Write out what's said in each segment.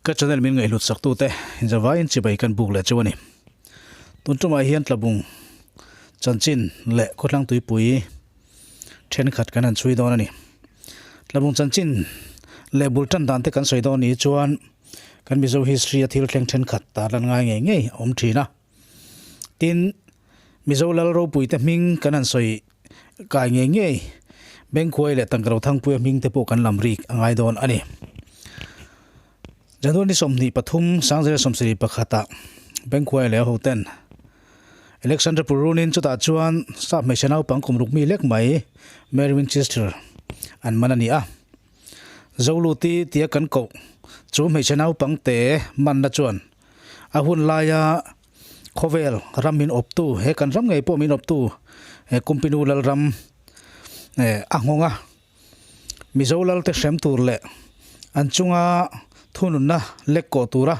Ka channel min ngaihhlut sak tute inzavaiin chibai kan buk leh chu a ni. Tun tumah hian tlabung chanchin leh khawthlang tuipui thenkhat kan han chhui dawn a ni. Tlabung chanchin leh bul tan dan te kan sawi dawn ni chuan kan Mizo history a thil thleng thenkhat tarlan ngai ngei ngei a awm thin a. Tin, Mizo lal ropui te hming kan han sawi kai ngei ngei Bengkhuai leh Tangkaro Thangpuia hming te pawh kan lam rik a ngai dawn a ni. January ni 23, 1921 ah Bengkhuai leh a hoten Alexander Purunin chutah chuan sap hmeichhe naupang kum ruk mi lek mai Mary Winchester an man a ni a. Zoluti tia kan koh chu hmeichhe naupang te manna chuan a hun laia Khawvel ram min awptu, he kan ram ngei pawh min awptu he Kumpinu Lalram a nghawng a. Mizo Lalte hrem tur leh an chunga thununna lek kawh tura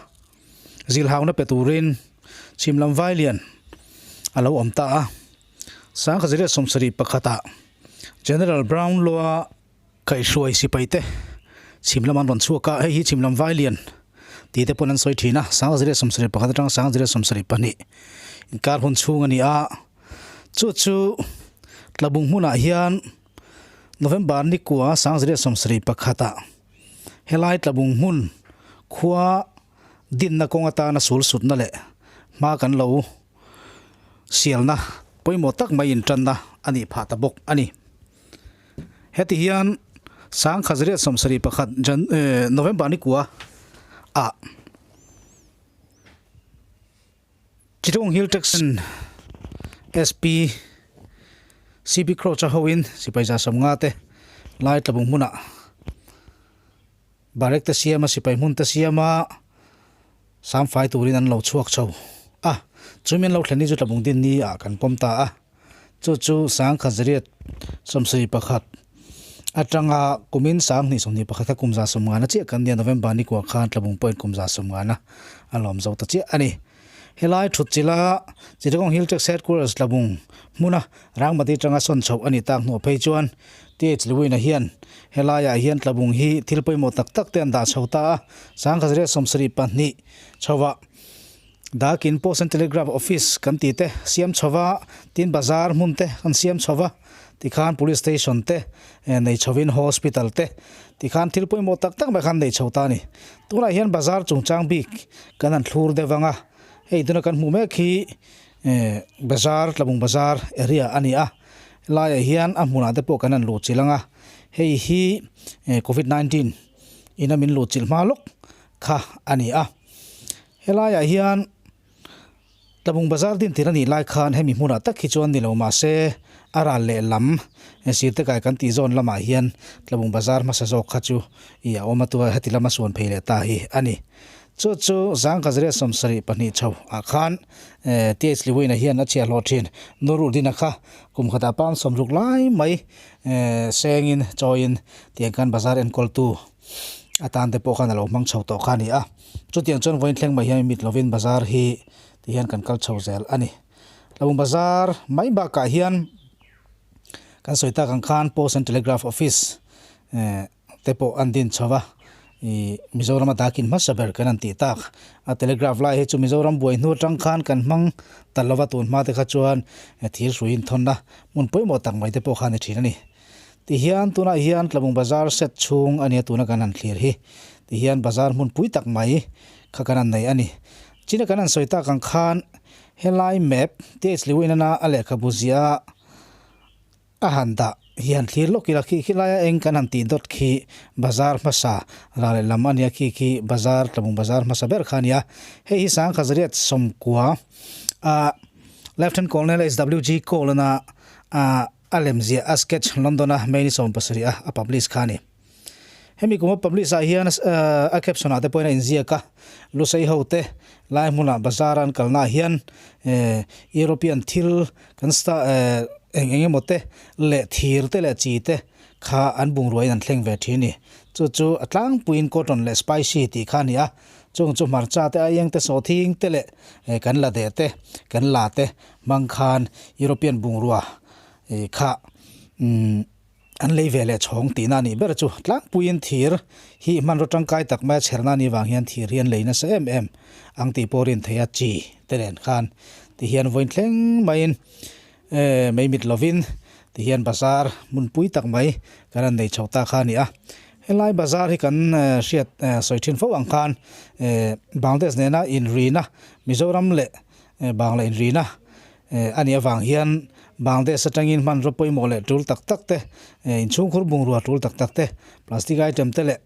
zilhauna pe turin chhimlam Vailian a lo awm ta a. 1971 ah General Brownlow-a Kaihhruai sipai te chhim lam an rawn chhuak a, hei hi chhim lam Vailian tih te pawn an sawi thin a, 1971 atang 1972 inkar hun chhung a ni a, chu chu Tlabung hmunah hian November ni kua 1971 ah helai Tlabung hmun khua dinna kawng atana sul sutna leh hma kan lo sialna pawimawh tak mai intanna a nih phah ta bawk a ni. Heti hian 1971 Jan November ni kua ah Chittagong Hill Traction SP CB Crouch a hoin sipai za sawmnga te lai tlabung hmunah barrack te siama sipai hmun te siama samfai turin an lo chhuak chho a, chumi an lo thlen ni chu tlabung din ni ah kan pawm ta a. Chu chu 1971 atanga kumin 2021 kha kum za sawmngana chiah kan nia November ni kuah khan Tlabung pawhin kum za sawmngana a lawm zo ta chiah a ni. Helai thut chila Chittagong Hill Tracts Headquarters Tlabung hmuna Rangmati atanga sawn chhoh a nih tak hnuah phei chuan TH Lewin-a hian helaiah hian Tlabung hi thil pawimawh tak tak te an dah chho ta a, 1972 chhoah Dakin Post and Telegraph Office kan tih te siam chho va, tin bazar hmun te an siam chho va, tikhan Police Station te nei chhovin Hospital te tikhan thil pawimawh tak tak mai khan nei chho ta a ni. Tunah hian bazar chungchang bik kan han thlur deuh ang a, hei tuna kan hmuh mek hi bazar Tlabung bazar area a ni a, helaiah hian a hmunah te pawh kan han luh chilh ang a, hei hi Covid 19 ina min luh chilh hma lawk kha a ni a. Helaiah hian Tlabung Bazar din tir a nih lai khan hemi hmunah tak hi chuan ni lo mahse a ral leh lam sirte kai kan tih zawn lamah hian Tlabung Bazar hmasa zawk kha chu ih a awm a tua heti lama suan phei leh ta hi a ni. Chu chu 1972 chho ah khan TH Liwina hian a chhiahhlawh thin Nuruddin-a kha kum khatah pam sawmruk lai mai sengin chawiin tiang khan bazar enkawltu atan te pawh khan a lo hmang chho tawh kha a ni a. Chutiang chuan vawiin thleng mai hian mit lovin bazar hi ti hian kan kal chho zel a ni. Tlabung bazar mai bakah hian kan sawi tak ang khan Post and Telegraph Office eh te pawh an din chho va, ih Mizorama dakin hmasa ber kan han tih tak a telegraph lai hi chu Mizoram buai hnu atang khan kan hmang ta lova tun hma te kha chuan thir hrui inthawnna hmun pawimawh tak mai te pawh kha a ni thin a ni. Tihian tunah hian Tlabung Bazar set chhung a nia tuna kan han thlir hi. Tihian bazar hmun pui tak mai kha kan han nei a ni. China kan han sawi tak ang khan helai map TH Liwinana a lehkhabu ziah a han dah hi han thlir lawk ila khi khi laia eng kan han tih dawt khi bazar hmasa ral leh lam a nia khi khi bazar Tlabung Bazar hmasa ber kha a nia. Hei hi 1990 a Lieutenant Colonel HWG Cole ana a A lemziah a sketch London a May ni 17 a a publish kha a ni. Hemi kum a publish ah hian a caption ah te pawhin a inziak a, Lusei ho te lai hmunah bazar a an kalna ah hian European thil kan eng eng emaw te leh thir te leh chi te kha an bungruain an thleng ve thin a ni. Chu chu a tlangpuiin cotton leh spicy tih kha a ni a, chung chu hmarcha te aieng te sawhthing te leh kan la deh te kan la te hmang khan European bungrua kha An lei ve leh chhawng tihna a nih ber chu tlangpuiin thir hi hmanraw tangkai tak maia chherna a nih vang hian thir hi an lei nasa em em ang tih pawh rin theih a chi te nen khan ti hian vawiin thleng maiin mei mit lovin ti hian bazar hmunpui tak mai kan han nei chho ta kha a ni a. Helai bazar hi kan hriat sawi thin fo ang khan Bangladesh nena inrina Mizoram leh Bangla inrina a nih avang hian Bangladesh atangin hmanraw pawimawh leh tul tak tak te, inchhungkhur bungrua tul tak tak te, plastic item te leh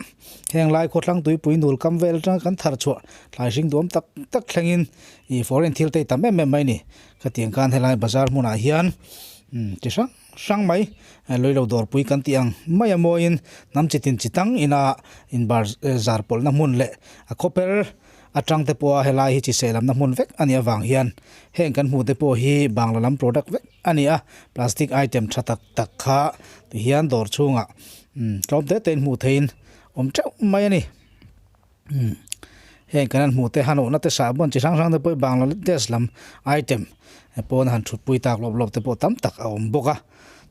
heng lai khawthlang tuipui nul kam vel atanga kan thar chhuah thlai hring duam tak tak thlengin ih foreign thil te hi tam em em mai a ni. Khatiang khan helai bazar hmunah hian chi hrang hrang mai lawilo dawrpui kan tih ang mai a mawiin hnam chi tin chi tang ina inbar zar pawlhna hmun leh a khawper Atang te pawha helai hi chiseh lamna hmun vek a nih avang hian heng kan hmuh te pawh hi Bangla lam product vek a ni a, plastic item tha tak tak kha ti hian dawr chhungah tlawm te tein hmuh theihin awm teuh mai a ni. Heng kan han hmuh te hanawhna te sahbawn chi hrang hrang te pawh hi Bangladesh lam item pawn han thutpui tak lawp lawp te pawh tam tak a awm bawk a,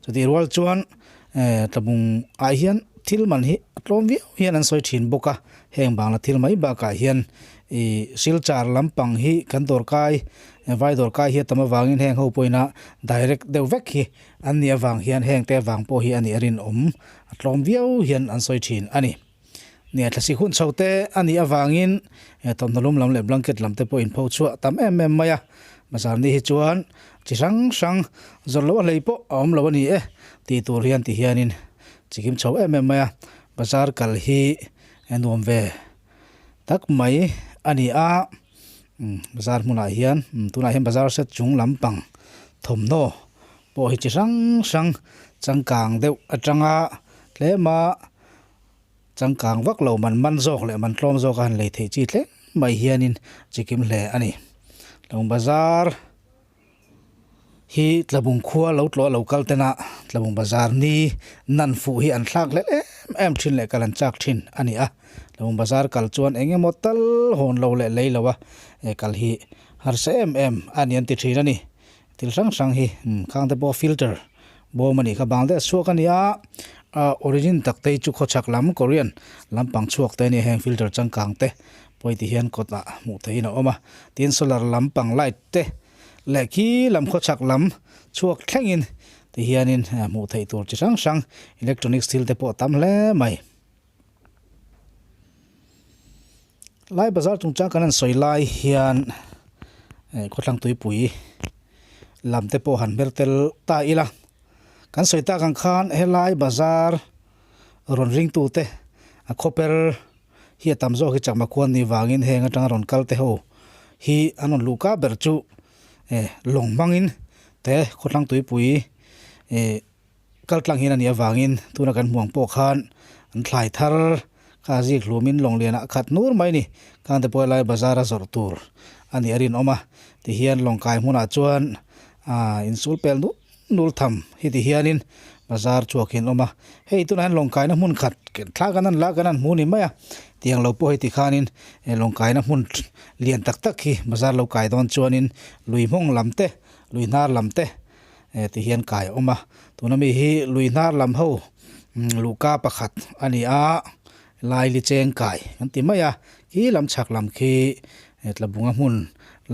chutih rual chuan Tlabung ah hian thil man hi a tlawm viau hian an sawi thin bawk a, heng bangla thil mai bakah hian ih silchar lampang hi kan dawrkai vai dawrkai hi a tam avangin heng ho pawhin a direct deuh vek hi an nih avang hian heng te avang pawh hi a nih a rinawm a tlawm viau hian an sawi thin a ni. Nia thlasik hun chho te a nih avangin thawmhnaw lum lam leh blanket lam te pawh inpho chhuah tam em em mai a, bazar ni hi chuan chi hrang hrang zawrh loh a hlei pawh a awm lo a ni e tih tur hian ti hianin chi kim chho em em mai a, bazar kal hi nuam ve tak mai a ni a, bazar hmunah hian tunah hian bazar set chung lampang thawmhnaw pawh hi chi hrang hrang changkang deuh atanga tlem a. Changkang vak lo man man zawk leh man tlawm zawk a han lei theih chi tlem mai hianin chi kim hle a ni. Tlabung bazar hi Tlabung khua lo tlawh lo kal tena Tlabung bazar ni nan fuh hi an thlak hlel em em thin leh kal an chak thin a ni a. Tlabung bazar kal chuan eng emaw tal hawn lo leh lei lo a kal hi harsa em em a ni an ti thin a ni. Thil hrang hrang hi khang te pawh filter bawm a nih kha Bangladesh chhuak a ni a, a origin tak te hi chu khawchhak lam Korean lampang chhuak te a ni a heng filter changkang te pawi ti hian kawt ah hmuh theihin a awm a, tin solar lampang light te leh khi lam khawchhak lam chhuak thlengin ti hianin hmuh theih tur chi hrang hrang electronics thil te pawh a tam hle mai. Lai bazar chungchang kan han sawi lai hian khawthlang tuipui lam te pawh han hmer tel ta ila kan sawi tak ang khan helai bazar rawn ring tu te a khawper hi a tam zawk hi chakma khuan ni vangin heng atanga rawn kal te ho hi an rawn luh ka ber chu lawng hmangin te khawthlang tuipui eh. Kal tlang hian a nih avangin tuna kan hmuh ang pawh khan an thlai thar kha zik hlumin lawng lianah a khat nur mai a ni. Khangte pawh helai bazar a zawrh tur a nih a rinawm a, tihian lawng kai hmunah chuan aaa insul pel nul nul tham hi ti hianin bazar chhuak hi an awm a. Hei tunah hian lawng kaina hmun khat thla kan han la kan han hmu ni mai a, tiang lo pawh hei ti khanin lawng kaina hmun lian tak tak hi bazar lo kai dawn chuanin lui hmawng lam te lui hnar lam te ti hian kai a awm a tuna mi hi lui hnar lam ho luhka pakhat a ni a laili cheng kai kan ti mai a khi lam chhak lam khi tlabunga hmun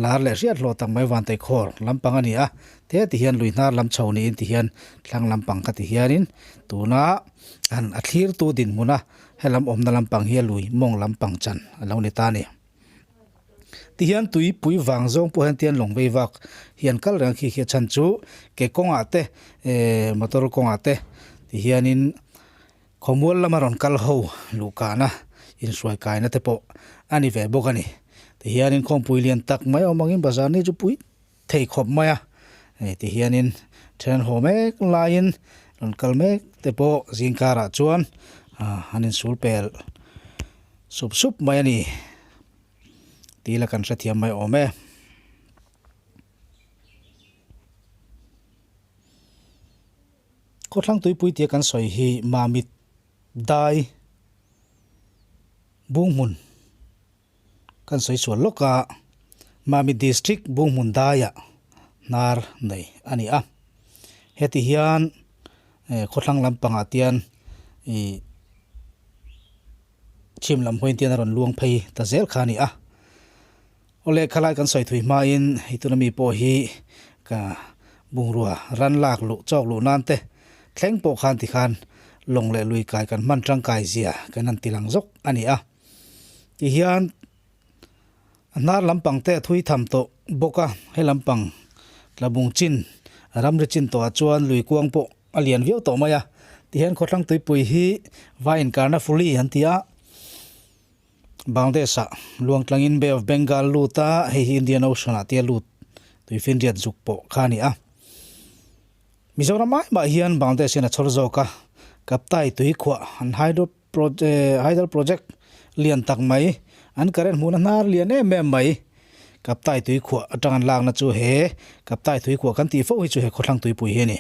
lar leh hriat hlawh tak mai vanteikhawl lampang a ni a te ti hian lui hnar lam chho niin ti hian thlang lampang kha ti hianin tuna an a thlirtu dinhmuna helam awmna lampang hi a lui mawng lampang chan a lo ni ta a ni. Tihian tuipui vang zawng pawh hian tian lawng vei vak hi an kal reng a khi khi a chhan chu ke kawngah te ehh motor kawngah te tihianin khawmual lama rawn kal ho luhkahna inhruai kaina te pawh a ni ve bawk a ni. Tihianin khawmpui lian tak mai awm angin bazar ni chu pui thei khawp mai a hei tihianin then haw mek laiin rawn kal mek te pawh zingkarah chuan an insul pel sup sup mai a ni tih la kan hrethiam mai awm e. Khawthlang tuipui tia kan sawi hi Mamit dai bung hmun. Kan sawi sual lawk a, Mamit District Bunghmun daiah hnar nei a ni a. Heti hian Khawthlang lampangah tian ih chhim lam hawiin tian a rawn luang phei ta zel kha a ni a. Awle khalai kan sawi thui hmain hei tuna mi pawh hi ka bungrua ran lak luh chawk luh nan te thleng pawh khan tikhan lawng leh lui kai kan hman tangkai zia kan han ti lang zawk a ni a. Tihian A hnar lampang te a thui tham tawh bawk a, he lampang tlabung chin ramri chin tawhah chuan lui kuang pawh a lian viau tawh mai a, tihian khawthlang tuipui hi vai inkarna fuli an ti a, Bangladesh ah luang tlangin Bay of Bengal lut a, hei hi Indian Ocean ah te a lut tuifinriat zuk pawh kha a ni a. Mizoram ai mah hian Bangladesh hian a chhawr zawk a, Kaptai tuikhuah an hydro hydel project lian tak mai, an current hmuhna hnar lian em em mai, Kaptai tuikhuah atang an lakna chu he Kaptai tuikhuah kan tih fo hi chu he khawthlang tuipui hi a ni.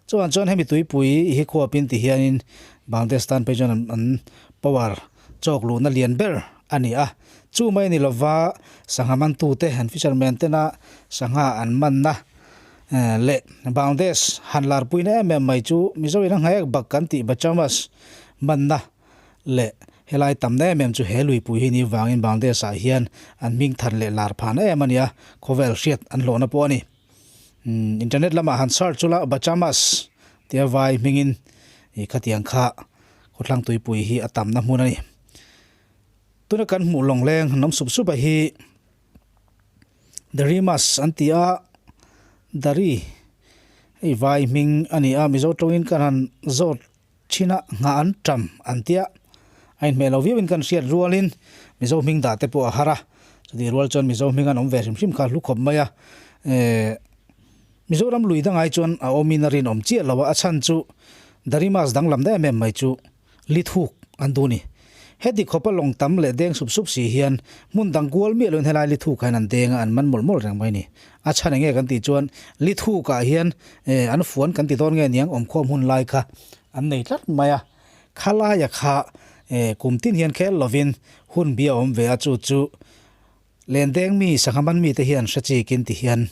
Chuan chuan hemi tuipui hi khuapin ti hianin Bangladesh tan phei chuan an power chawk luhna lian ber a ni a, chu mai ni lova sangha mantute an fishermen tena sangha an manna Leh Bangladesh han larpuina em em mai chu Mizo in a nghek bak kan tih Bachamas manna leh helai tamna em em chu he luipui hi ni vangin Bangladesh ah hian an hming than leh lar phahna em a nia, khawvel hriat an hlawhna pawh a ni. Internet lamah han search chula Bachamas tia vai hmingin khatiang kha khawthlang tuipui hi a tamna hmun a ni. Tuna kan hmuh lawngleng han awm sup sup a hi. Darimas an ti a, Dari hei vai hming a ni a, Mizo tawngin kan han zawt thin a, nghah an tam an ti a, a inhmeh lo viauin kan hriat rualin Mizo hming dah te pawh a har a, chutih rual chuan Mizo hming an awm ve hrim hrim kha hlu khawp mai a, eh Mizoram lui dangai chuan a awmin a rinawm chiah lo a, a chhan chu Darimas danglam daih em em mai chu. Li thuk an duh ni. Heti khawpa lawng tam leh deng sup sup si hian hmun dang kual miah loin helai li thuk hian an deng a, an man mawlh mawlh reng mai ni. A chhan enge kan tih chuan li thukah hian an fuan kan ti dawn nge niang awmkhawm hun lai kha an nei tlat mai a. Khalaia kha kum tin hian khel lovin hun bi a awm ve a, chu chu Len deng mi, sangha man mite hian hre chikin ti hian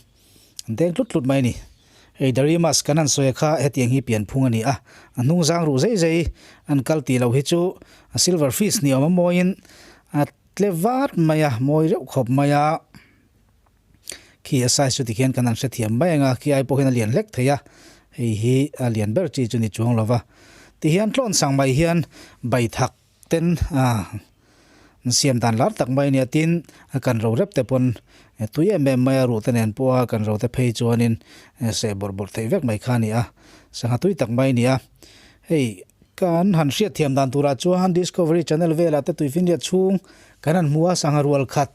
an deng tlut tlut mai a ni. Hei Darimas kan han sawi kha hetiang hi pianphung a ni a, a hnung zang ruh zei zei an kal tih loh hi chu a silver fish ni awm a mawiin a tle vat mai a, mawi reuh khawp mai a. Khi a size chu tikhian kan han hrethiam mai ang a, khi ai pawh hian a lian hlek thei a, hei hi a lian ber chi chu ni chuang lo va. Tihian tlawn sang mai hian baithak ten a siam dan lar tak mai a nia tin a kan ro rep te pawn tui em em mai a ruh te nen pawh a kan ro te phei chuanin seh bawrh bawrh theih vek mai kha a ni a sangha tui tak mai a ni a hei kan han hriat thiam dan turah chuan discovery channel velah te tuifinriat chhung kan han hmu a sangha rual khat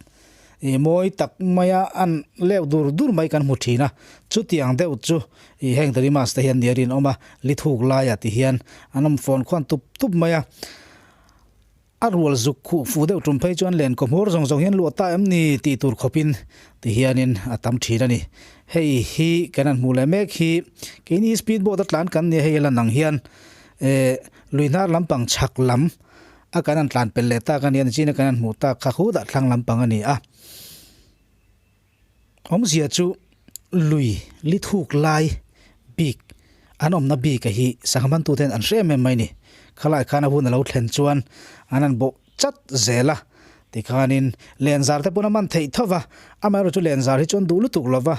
Ih mawi tak maia an leuh dur dur mai kan hmu thin a, chutiang deuh chu ih heng Darimas te hian nia rinawm a, li thuk laiah ti hian an awm fawn khuan tup tup mai a. A rual zuk khuh fuh deuh tum phei chuan len kawhmawr zawng zawng hian luah ta em ni tih tur khawpin ti hianin a tam thin a ni. Hei hi kan han hmuh leh mek hi keini speed boat a tlan kan nia hei a lan ang hian eh lui hnar lampang chhak lam A kan an tlan pel leh tak a nia, nichina kan an hmuh tak kha khu dah thlang lampang a ni a. Awmzia chu lui li thuk lai bik an awmna bik a hi sangha mantu ten an hre em em mai ni. Khalai khan a hun a lo thlen chuan an an bawh chat zel a, tikhanin lenzar te pawn a man theih tho va, amaherawhchu lenzar hi chuan duh lutuk lo va,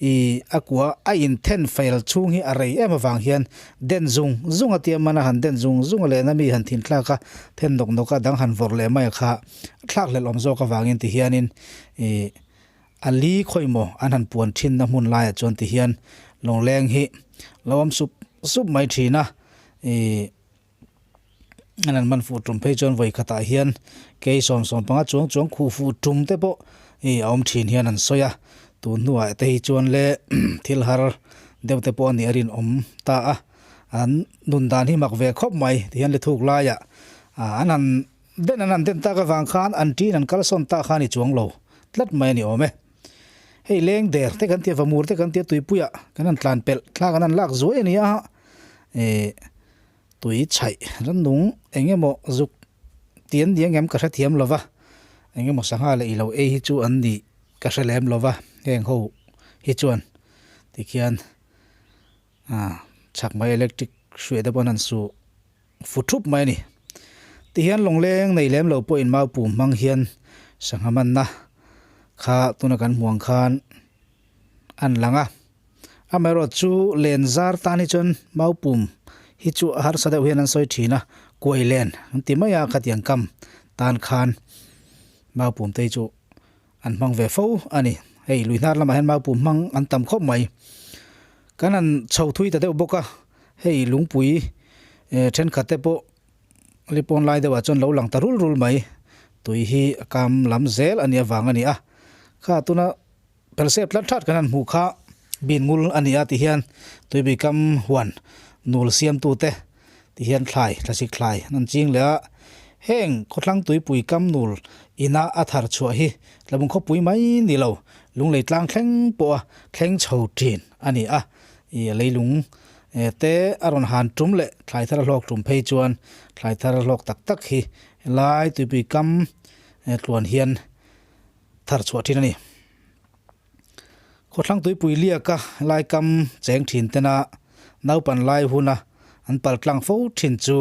I a kua a inthen fail chhung hi a rei em avang hian den zung zung a tia man a han den zung zung a lehna mi han thin thlak a, then nawk nawk a dang han vawrh leh mai a kha thlak hlelh awm zawk avangin ti hianin i a li khawi maw an han puan thinna hmun laiah chuan ti hian lawngleng hi lo awm sup sup mai thin a i. An han man fuh tum phei chuan vawi khatah hian kei 75 chuang chuang khuh fuh tum te pawh ih a awm thin hian an sawi a, tun hnuah te hi chuan le thil har deuh te pawh a nih a rinawm ta a, an nun dan hi mak ve khawp mai ti hian lethuk laiah ah an han den an han den tak avang khan an ṭin an kalsawn tak kha a ni chuang lo tlat mai a ni awm e. Hei leng der te kan tia vamur te kan tia tuipuiah kan han tlan pelh thlak an han lak zuai a ni a ih. Tui chhaih rannung eng emaw zuk ti an ni ang em ka hrethiam lo va, eng emaw sangha leh ilo ei hi chu an nih ka hre lem lo va, heng ho hi chuan tikhian ah chhak mai electric. hruai te pawh an han su fu thup mai a ni. Tihian lawngleng nei lem lo pawhin mau pum hmang hian sangha manna kha tuna kan hmuh ang khan an lang a. Amaherawh chu len zar tan hi chuan mau pum hi chu a harsa deuh hian an sawi thin a, kuai len an ti mai a khatiang kam tan khan mau pum te hi chu an hmang ve fo a ni. Hei lui hnar lamah hian mau pum hmang an tam khawp mai. Kan han chho thui ta deuh bawk a, hei lungpui thenkhat te pawh lipawn lai deuhah chuan lo lang ta rul rul mai. Tui hi a kam lam zel a nih avang a ni a, kha tuna Pelsep tlat that kan han hmuh kha bin ngul a ni a ti hian tuibui kam huan nul siamtute ti hian thlai thlasik thlai an an ching leh a, heng khawthlang tuipui kam nul ina a thar chhuah hi tlabung khawpui mai ni lo lunglei tlang thleng pawha thleng chho thin a ni a, ih leilung te a rawn han tum leh thlai thar a hlawk tum phei chuan thlai thar a hlawk tak tak hi helai tuipui kam tluan hian thar chhuah thin a ni. Khawthlang tuipui liaka lai kam cheng thin tena naupan lai huna an pal tlang fo thin chu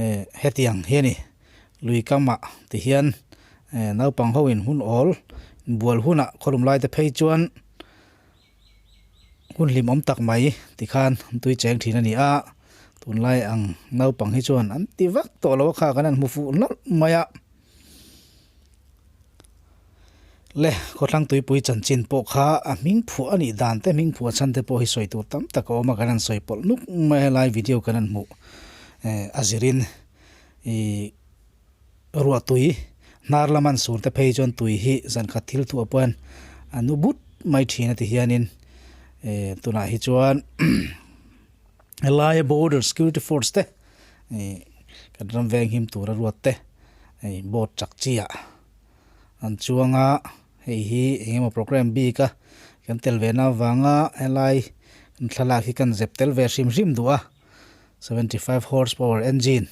eh hetiang hi a ni. Lui kamah ti hian eh naupang ho in hun awl inbual hunah khawlum lai te phei chuan hun hlimawm tak mai tikhan an tui cheng thin a ni a, tunlai ang naupang hi chuan an ti vak tawh lo a kha kan han hmu fuh nawlh mai a. Le khawthlang tuipui chanchin pawh kha a hming phuah a nih dan te hming phuah chhan te pawh hi sawi tur tam tak a awm a kan han sawi pawlh nuk mai a helai video kan han hmuh eh a zirin ih ruah tui hnar lam an sur te phei chuan tui hi zan khat thil thuah pawh hian a nu but mai thin a ti hianin eh tunah hi chuan helaia border security force te ih kan ram veng him tura ruat te hei boat chak chi ah an chuang a hei hi eng emaw programme bik a kan tel ve na avanga helai kan thlalak hi kan zep tel ve hrim hrim duh a 75 horse power engine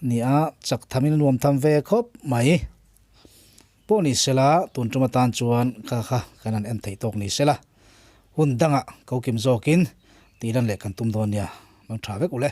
a ni a chak tham in a nuam tham ve khawp mai pawh ni sela tun tum atan chuan kha kha kan han en theih tawk ni sela hun dangah ko kim zawkin tih lan leh kan tum dawn nia mang tha vek ule.